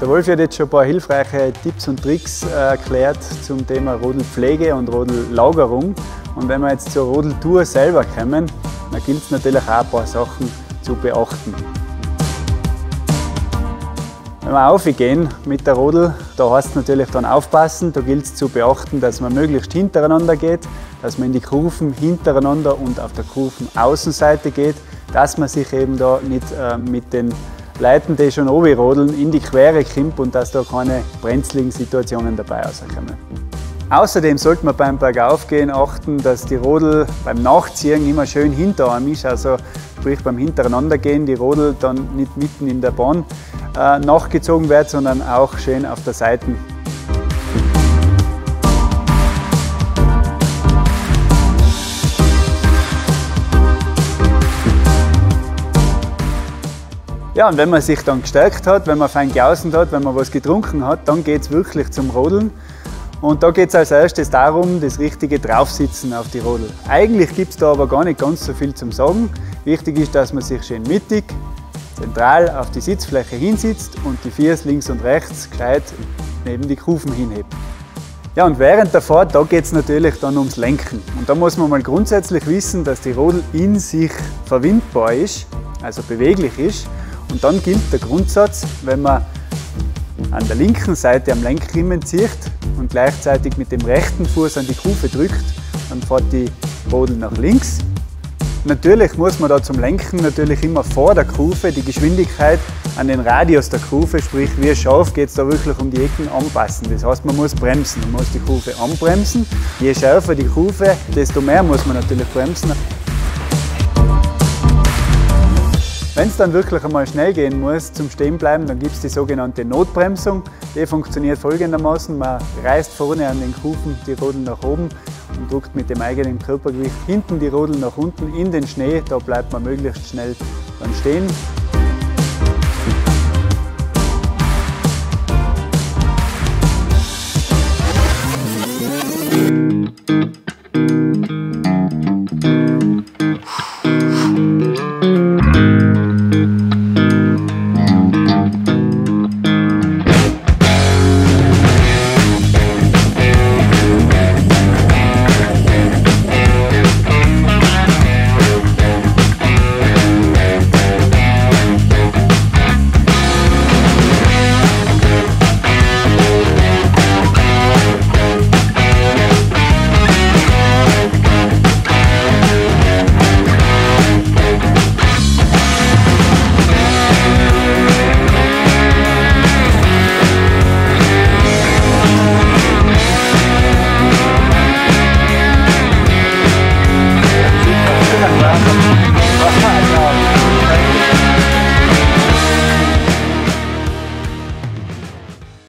Der Wolfi hat jetzt schon ein paar hilfreiche Tipps und Tricks erklärt zum Thema Rodelpflege und Rodellagerung. Und wenn wir jetzt zur Rodeltour selber kommen, dann gilt es natürlich auch ein paar Sachen zu beachten. Wenn wir aufgehen mit der Rodel, da heißt es natürlich dann aufpassen, da gilt es zu beachten, dass man möglichst hintereinander geht, dass man in die Kurven hintereinander und auf der Kurvenaußenseite geht, dass man sich eben da nicht mit den Leuten, die schon oben rodeln, in die Quere kommt und dass da keine brenzligen Situationen dabei rauskommen. Außerdem sollte man beim Bergaufgehen achten, dass die Rodel beim Nachziehen immer schön hinter einem ist, also sprich beim Hintereinandergehen die Rodel dann nicht mitten in der Bahn nachgezogen wird, sondern auch schön auf der Seite. Ja, und wenn man sich dann gestärkt hat, wenn man fein geausen hat, wenn man was getrunken hat, dann geht's wirklich zum Rodeln. Und da geht's als erstes darum, das richtige Draufsitzen auf die Rodel. Eigentlich gibt's da aber gar nicht ganz so viel zum Sagen. Wichtig ist, dass man sich schön mittig, zentral auf die Sitzfläche hinsitzt und die Füße links und rechts gescheit neben die Kufen hinhebt. Ja, und während der Fahrt, da geht's natürlich dann ums Lenken. Und da muss man mal grundsätzlich wissen, dass die Rodel in sich verwindbar ist, also beweglich ist. Und dann gilt der Grundsatz, wenn man an der linken Seite am Lenkriemen zieht und gleichzeitig mit dem rechten Fuß an die Kufe drückt, dann fährt die Rodel nach links. Natürlich muss man da zum Lenken natürlich immer vor der Kufe die Geschwindigkeit an den Radius der Kufe, sprich wie scharf geht's da wirklich um die Ecken, anpassen. Das heißt, man muss bremsen, man muss die Kufe anbremsen. Je schärfer die Kufe, desto mehr muss man natürlich bremsen. Wenn es dann wirklich einmal schnell gehen muss zum Stehenbleiben, dann gibt's die sogenannte Notbremsung. Die funktioniert folgendermaßen: Man reißt vorne an den Kufen die Rodel nach oben und drückt mit dem eigenen Körpergewicht hinten die Rodel nach unten in den Schnee. Da bleibt man möglichst schnell dann stehen.